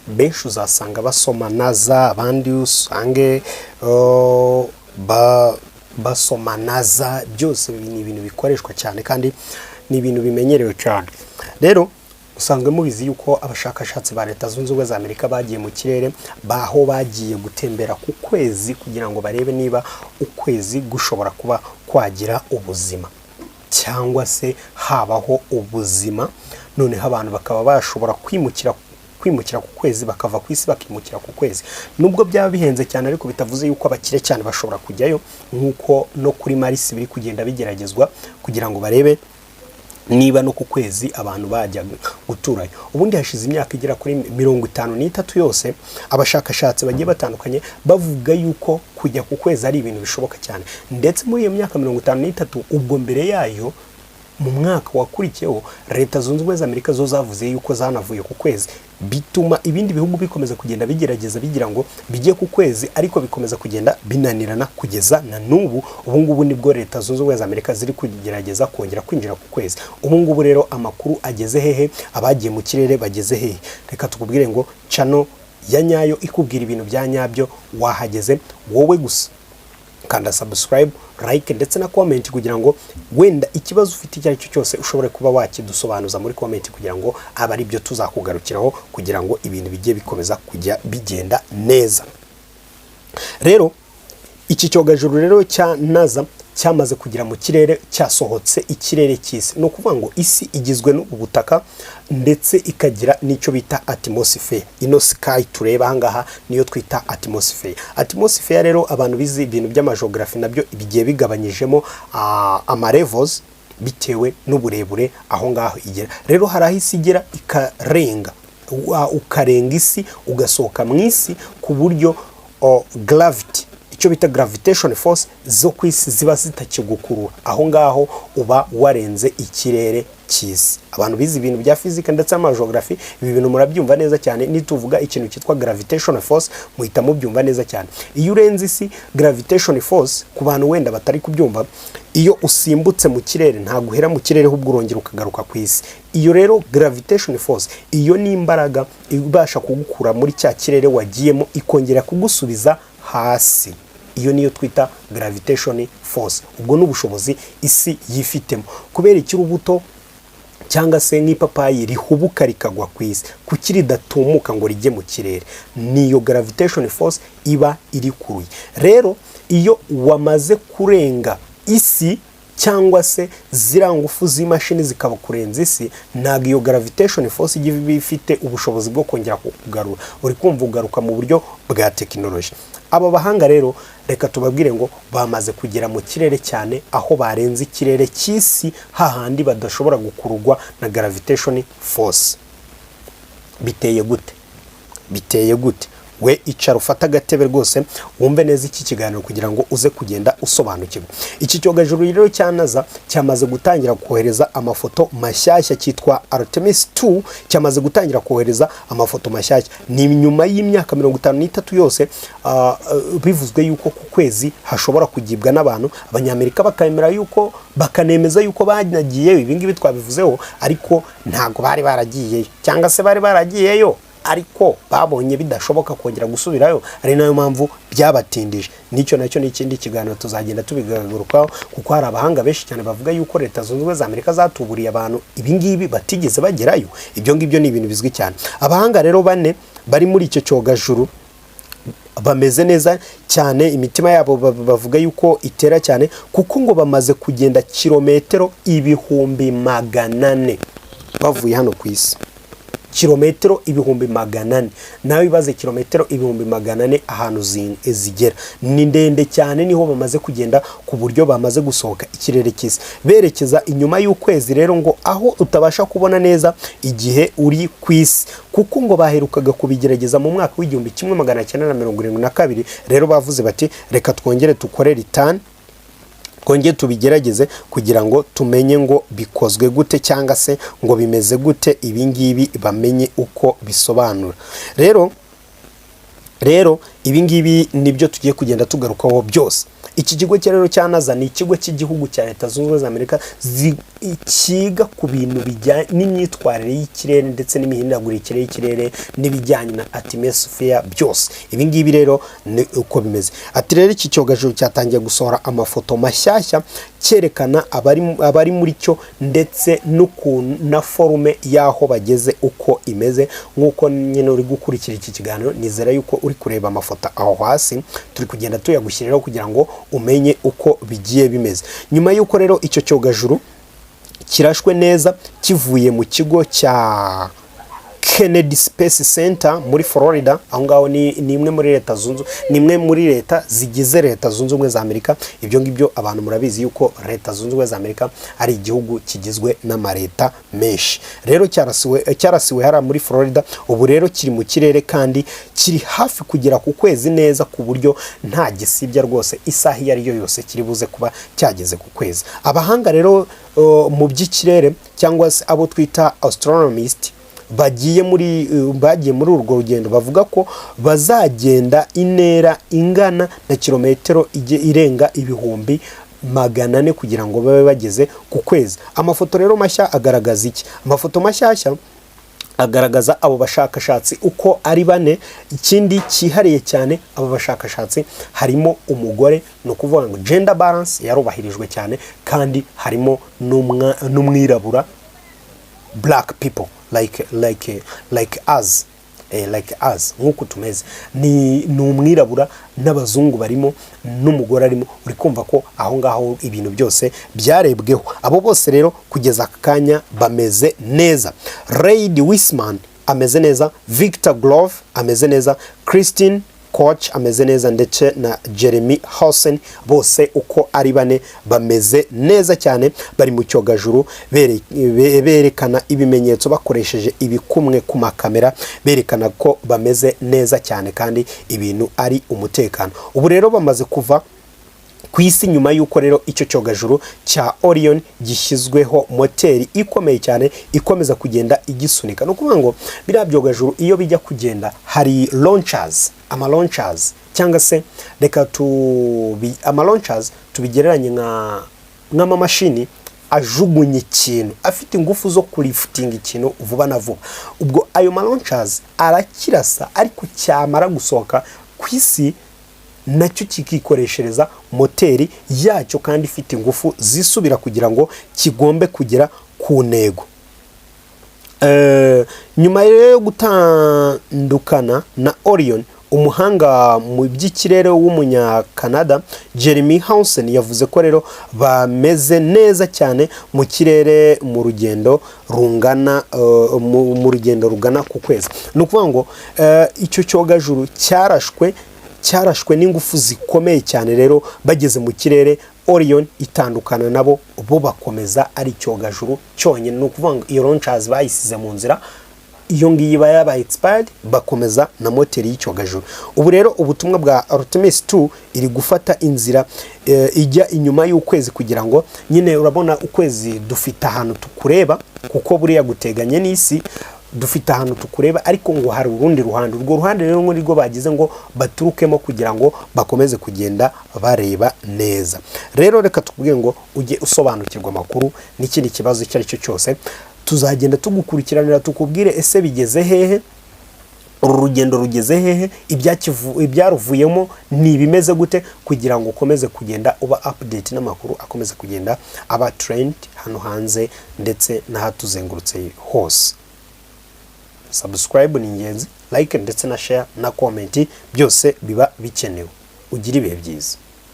Benshi uzasanga basoma NASA, abandi usange basoma naza. Byose ni ibintu bikoreshwa cyane kandi ni ibintu bimenyerewe cyane. Rero usanzwe mubizi yuko abashakashatsi ba Leta Zunze Ubumwe za Amerika bagiye mu kirere, baho bagiye gutembera ku kwezi kugira ngo barebe niba ukwezi gushobora kuba kwagira ubuzima cyangwa se habaho ubuzima, noneho abantu bakaba bashobora kwimukira ku kwezi, bakava ku isi bakimukira ku kwezi. Nubwo byaba bihenze cyane, ariko bitavuze yuko abakire cyane bashobora kujyayo, nk'uko no kuri Mars biri kugenda bigeragezwa kugira ngo barebe niba no ku kwezi abantu bajya guturayo. Ubundi hashize imyaka igera kuri 53 yose abashakashatsi bagiye batandukanye bavuga yuko kujya ku kwezi ari ibintu bishoboka cyane. Ndetse muri iyo myaka 53, ubwo mbere yayo mu mwaka wakurikiyeho, Leta Zunze Ubumwe za Amerika zo zavuze yuko zanavuye ku kwezi, bituma ibindi bihugu bikomeza kugenda bigerageza bigira ngo bijye ku kwezi, ariko bikomeza kugenda binanirana kugeza na n'ubu. Ubu ngubu nibwo Leta Zunze Ubumwe za Amerika ziri kugerageza kongera kwinjira ku kwezi. Ubu ngubu rero amakuru ageze hehe? Abagiye mu kirere bageze hehe? Reka tukubwire ngo channel ya nyayo ikubwira ibintu bya nyabyo wahageze. Wowe gusa kanda subscribe, like ndetse na comment, kugira ngo wenda ikibazo ufite icyo ari cyo cyose ushobore kuba wakidusobanuza muri comment, kugira ngo abe ari byo tuzakugarukiraho, kugira ngo ibintu bijye bikomeza kujya bigenda neza. Rero iki cyogajuru rero cya NASA cyamaze kugera mu kirere, cyasohotse ikirere cy'isi. Ni ukuvuga ngo isi igizwe n'ubu butaka ndetse ikagira n'icyo bita atmosphere. Ino sky tureba ahangaha niyo twita atmosphere. Atmosphere rero, abantu bize ibintu by'amajogarafi, nabyo bigiye bigabanyijemo ama levels bitewe n'uburebure aho ngaho igera. Rero hari aho isi igera ikarenga, ukarenga isi, ugasohoka mu isi, ku buryo gravity, icyo bita gravitation force zo ku isi ziba zitakigukurura. Aho ngaho uba warenze ikirere cy'isi. Abantu bize ibintu bya fizika ndetse n'amajogarafi, ibi bintu murabyumva neza cyane. Nituvuga ikintu cyitwa gravitation force muhita mubyumva neza cyane. Iyo urenze isi, gravitation force, ku bantu wenda batari kubyumva, iyo usimbutse mu kirere ntabwo uhera mu kirere, ahubwo urongera ukagaruka ku isi. Iyo rero gravitation force, iyo ni imbaraga ibasha kugukura muri cya kirere wagiyemo ikongera kugusubiza hasi. Iyo niyo twita gravitation force. Ubwo ni ubushobozi isi yifitemo. Kubera iki urubuto cyangwa se nk'ipapayi rihubuka rikagwa ku isi, kuki ridatumuka ngo rijye mu kirere? Niyo gravitation force iba irikuruye. Rero iyo wamaze kurenga isi, cyangwa se ziriya ngufu z'imashini zikaba kurenza isi, ntabwo iyo gravitation force ijya iba ifite ubushobozi bwo kongera kukugarura. Uri kumva ugaruka mu buryo bwa tekinoloji. Aba bahanga rero, reka tubabwire ngo bamaze kugera mu kirere cyane, aho barenze ikirere cy'isi, hahandi badashobora gukururwa na gravitation force. Biteye gute? Biteye gute? We icara ufate agatebe rwose wumve neza iki kiganiro kugira ngo uze kugenda usobanukirwa. Iki cyogajuru rero cya NASA cyamaze gutangira kohereza amafoto mashyashya, cyitwa Artemis 2. Cyamaze gutangira kohereza amafoto mashyashya, ni nyuma y'imyaka 53 yose bivuzwe yuko ku kwezi hashobora kugibwa n'abantu, Abanyamerika bakemera yuko, bakanemeza yuko banagiyeyo. Ibi ngibi twabivuzeho, ariko ntabwo bari baragiyeyo, cyangwa se bari baragiyeyo ariko babonye bidashoboka kongera gusubirayo, ari nayo mpamvu byabatindije. Nicyo nacyo ni ikindi kiganiro, tuzagenda tubigarukaho, kuko hari abahanga benshi cyane bavuga yuko Leta Zunze Ubumwe za Amerika zatuburiye abantu ibi ngibi batigeze bagerayo. Ibyo ngibyo ni ibintu bizwi cyane. Abahanga rero bane bari muri icyo cyogajuru bameze neza cyane, imitima yabo bavuga yuko itera cyane, kuko ngo bamaze kugenda kilometero 400,000 bavuye hano ku isi. Kilometero 400,000! Nawe ibaze kilometero 400,000 ahantu zigera, ni ndende cyane. Niho bamaze kugenda, ku buryo bamaze gusohoka ikirere cy'isi berekeza inyuma y'ukwezi. Rero ngo aho utabasha kubona neza igihe uri ku isi, kuko ngo baherukaga kubigerageza mu mwaka w'1972. Rero bavuze bati: "Reka twongere dukore return, twongere tubigerageze kugira ngo tumenye ngo bikozwe gute cyangwa se ngo bimeze gute." Ibi ngibi bamenye uko bisobanura. Rero Rero ibi ngibi nibyo tugiye kugenda tugarukaho byose. Iki kigo cya rero cya NASA ni ikigo cy'igihugu cya Leta Zunze Ubumwe za Amerika kiga ku bintu bijyanye n'imyitwarire y'ikirere ndetse n'imihindagurikire y'ikirere n'ibijyanye na atmosphere byose. Ibi ngibi rero ni uko bimeze. Ati rero iki cyogajuru cyatangiye gusohora amafoto mashyashya cyerekana abari muri cyo ndetse n'ukuntu na forme y'aho bageze uko imeze. Nk'uko nyine uri gukurikira iki kiganiro, nizera yuko uri kureba amafoto aho hasi turi kugenda tuyagushyiriraho kugira ngo umenye uko bigiye bimeze. Nyuma y'uko rero icyo cyogajuru kirashwe neza kivuye mu kigo cya Kennedy Space Center muri Florida, aho ngaho ni imwe muri leta zunze, ni imwe muri leta zigize Leta Zunze Ubumwe za Amerika. Ibyo ngibyo abantu murabizi yuko Leta Zunze Ubumwe za Amerika ari igihugu kigizwe n'amaleta menshi. Rero cyarasiwe hariya muri Florida. Ubu rero kiri mu kirere kandi kiri hafi kugera ku kwezi neza, ku buryo nta gisibya rwose, isaha iyo ari yo yose kiri buze kuba cyageze ku kwezi. Abahanga rero mu by'ikirere cyangwa se abo twita astronomist bagiye muri urwo rugendo bavuga ko bazagenda intera ingana na kilometero irenga 400,000 kugira ngo babe bageze ku kwezi. Amafoto rero mashya agaragaza iki? Amafoto mashyashya agaragaza abo bashakashatsi uko ari bane. Ikindi cyihariye cyane, abo bashakashatsi harimo umugore, ni ukuvuga ngo gender balance yarubahirijwe cyane, kandi harimo n'umwirabura, black people like us, like us nk'uko tumeze. Ni umwirabura n'abazungu barimo n'umugore arimo. Uri kumva ko aho ngaho ibintu byose byarebweho. Abo bose rero kugeza aka kanya bameze neza. Reid Wiseman ameze neza, Victor Glover ameze neza, Christine Koch ameze neza, ndetse na Jeremy Hansen. Bose uko ari bane bameze neza cyane, bari mu cyogajuru berekana ibimenyetso bakoresheje ibikumwe ku makamera, berekana ko bameze neza cyane kandi ibintu ari umutekano. Ubu rero bamaze kuva ku isi nyuma y'uko rero icyo cyogajuru cya Orion gishyizweho moteri ikomeye cyane ikomeza kugenda igisunika. Ni ukuvuga ngo biriya byogajuru iyo bijya kugenda hari launchers, ama launchers, cyangwa se reka tubi ama launchers tubigereranye nka nk'amamashini ajugunya ikintu, afite ingufu zo kuliftinga ikintu vuba na vuba. Ubwo ayo ma launchers arakirasa, ariko cyamara gusohoka ku isi nacyo kikikoreshereza moteri yacyo kandi ifite ingufu zisubira kugira ngo kigombe kugera ku ntego. Nyuma rero yo gutandukana na Orion, umuhanga mu by'ikirere w'umunyakanada Jeremy Hansen yavuze ko rero bameze neza cyane mu kirere mu rugendo rungana mu rugendo rugana ku kwezi. Ni ukuvuga ngo icyo cyogajuru cyarashwe n'ingufu zikomeye cyane. Rero bageze mu kirere, Orion itandukana nabo, bo bakomeza ari icyogajuru cyonyine. Ni ukuvuga ngo iyo launchers bayisize mu nzira, iyo ngiyo iba yabaye expired, bakomeza na moteri y'icyogajuru. Ubu rero ubutumwa bwa Artemis 2 iri gufata inzira ijya inyuma y'ukwezi, kugira ngo nyine urabona ukwezi dufite ahantu tukureba, kuko buriya guteganye n'isi dufite ahantu tukureba, ariko ngo hari urundi ruhande. Urwo ruhande rero ngo nirwo bagize ngo baturukemo kugira ngo bakomeze kugenda bareba neza. Rero reka tukubwire ngo ujye usobanukirwa amakuru n'ikindi kibazo icyo ari cyo cyose, tuzagenda tugukurikiranira tukubwire ese bigeze hehe, uru rugendo rugeze hehe, ibyaruvuyemo ni ibimeze gute, kugira ngo ukomeze kugenda uba update n'amakuru akomeze kugenda aba trend hano hanze ndetse n'ahatuzengurutse hose. Subscribe ni ingenzi, like ndetse na share na comment, byose biba bikenewe. Ugire ibihe byiza.